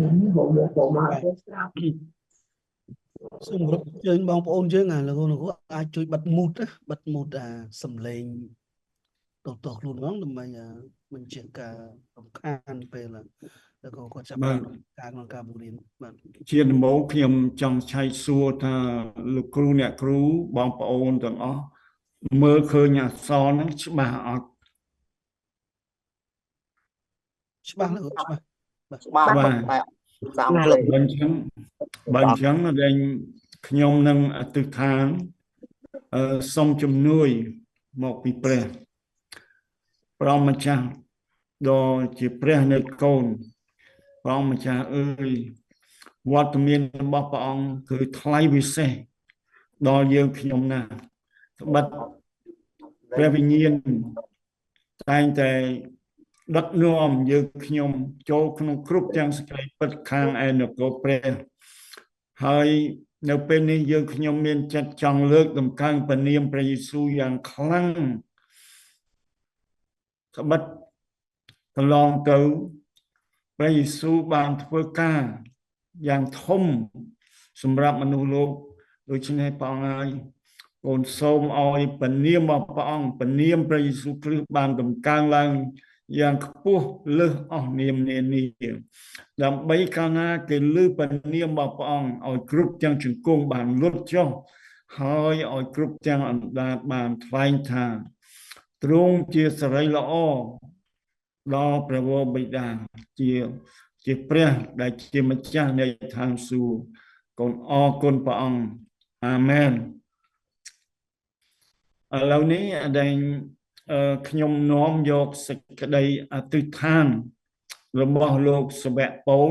ហូបមកទៅស្រាប់ សូមគោរពអញ្ជើញបងប្អូនយើងអាលោកលោកអាចជួយបិទ mute ណាបិទ mute អាសំឡេងតតខ្លួនហ្មងដើម្បីបញ្ជាការរំខានពេលแล้วក៏គាត់ចាប់ បាទ ការក្នុងការបង្រៀនបាទ ជាដំបូងខ្ញុំចង់ឆែកសួរថាលោកគ្រូអ្នកគ្រូបងប្អូនទាំងអស់មើលឃើញអក្សរហ្នឹងច្បាស់អត់ ច្បាស់លោកច្បាស់ ច្បាស់ បាទ តែសាមក្លេ បើអញ្ចឹងបើអញ្ចឹងដែលខ្ញុំនឹងអធិដ្ឋានអឺសូមជំនួយមកពីព្រះព្រះម្ចាស់ដ៏ជាព្រះនៃកូនព្រះម្ចាស់អើយវត្តមានរបស់ព្រះអង្គគឺថ្លៃវិសេសដល់យើងខ្ញុំណាស់ត្បិតព្រះវិញ្ញាណតែងតែដឹកនាំយើងខ្ញុំចូលក្នុងគ្រប់ទាំងសេចក្តីពិតខាងឯនគរព្រះហើយនៅពេលនេះយើងខ្ញុំមានចិត្តចង់លើកតម្កើងព្រះនាមព្រះយេស៊ូវយ៉ាងខ្លាំងត្បិតកន្លងទៅព្រះយេស៊ូវបានធ្វើការយ៉ាងធំសម្រាប់មនុស្សលោកដូច្នេះព្រះអង្គហើយកូនសូមឲ្យព្រះនាមរបស់ព្រះអង្គព្រះនាមព្រះយេស៊ូវគ្រីស្ទបានតម្កើងឡើងយ៉ាងខ្ពស់លើសអស់នាមនានាដើម្បីកាលណាគេឮព្រះនាមរបស់ព្រះអង្គឲ្យគ្រប់ទាំងជង្គង់បានលុតចុះហើយឲ្យគ្រប់ទាំងអណ្ដាតបានថ្លែងថាទ្រង់ជាសិរីល្អដល់ព្រះវរបិតាជាជាព្រះដែលជាម្ចាស់នៃឋានសួគ៌កូនអរគុណព្រះអង្គអាមែនឥឡូវនេះដែលខ្ញុំនាំយកសេចក្តីអធិដ្ឋានរបស់លោកសាវកប៉ូល